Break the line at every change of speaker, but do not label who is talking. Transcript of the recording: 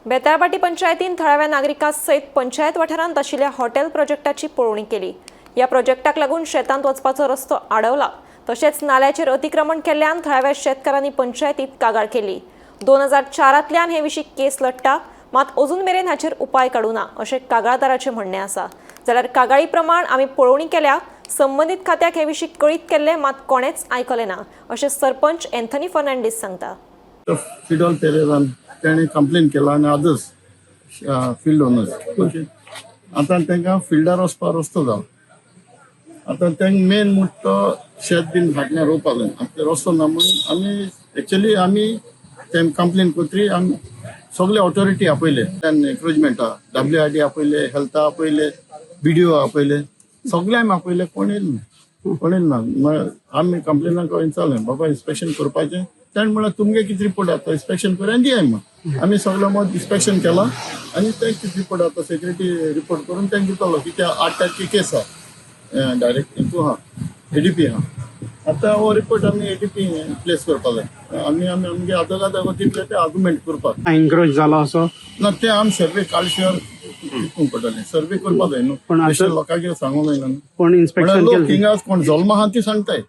बेताळभाटी पंचायतीन थळाव्या नागरिकां सयत पंचायत वाठारांत आशिल्ल्या हॉटेल प्रोजेक्टाची पळोवणी केली. ह्या प्रोजेक्टाक लागून शेतांत वचपाचो रस्तो आडवला. तशेंच नाल्याचेर अतिक्रमण केल्ल्यान थळाव्या शेतकारांनी पंचायतीत कागाळ केली. 2004तल्यान हे विशीं केस लढटा, मात अजून मेरेन हाचेर उपाय काडूं ना अशें कागाळदाराचें म्हणणें आसा. जाल्यार कागाळी प्रमाण आमी पळोवणी केल्या, संबंदीत खात्याक हे विशीं कळीत केल्लें, मात कोणेच आयकलें ना अशें सरपंच एन्थनी फर्नांडीस सांगता.
फिडॉल पेरेरान तेणें कंप्लेन केला आनी अदर्स फिल्ड ओनर्स. ओके, आतां तांकां फिल्डार वचपाक रस्तो जालो. आतां तांकां मेन म्हणटा तो शेत बीन फाटल्यान रोवपाक जाय. आतां ते रस्तो ना म्हणून आमी एक्चुली आमी तेम कंप्लेन करतरी आमी सगळे ऑथॉरिटी आपयले. एन्क्रोचमेंटा डब्ल्यू आर डी आपयले, हेल्था आपयले, बीडीओ आपयले, सगळे आमी आपयले. कोण येयले ना, कोण येयले ना. मागीर आमी कंप्लेनाक चलें बाबा इन्स्पेक्शन करपाचें. ताणें म्हणल्यार तुमगे कितें रिपोर्ट आता, इन्स्पेक्शन करून आनी दियाय म्हण. आमी सगळो मत इन्स्पेक्शन केलां आनी तें कितें रिपोर्ट आता सेक्रेटरी रिपोर्ट करून तांकां दितलो. कित्याक 8 तारखे केस आहा, डायरेक्ट हितू आहा, एडीपी आहा. आतां हो रिपोर्ट आमी एडीपी प्लेस करपा जाय. आमी आमी आमगे आदोगाद तितले ते आर्ग्युमेंट करपाक.
एन्क्रोच जाला असो?
ना, ते आमी सर्वे काडले शिवाय पडटलें. सर्वे करपा जाय न्हू.
पण
लोकांक सांगूंक जायना न्हू.
पण
म्हणल्यार
इन्स्पेक्शन
लोक
केलें?
हिंगा कोण जल्मा आहा ती सांगताय.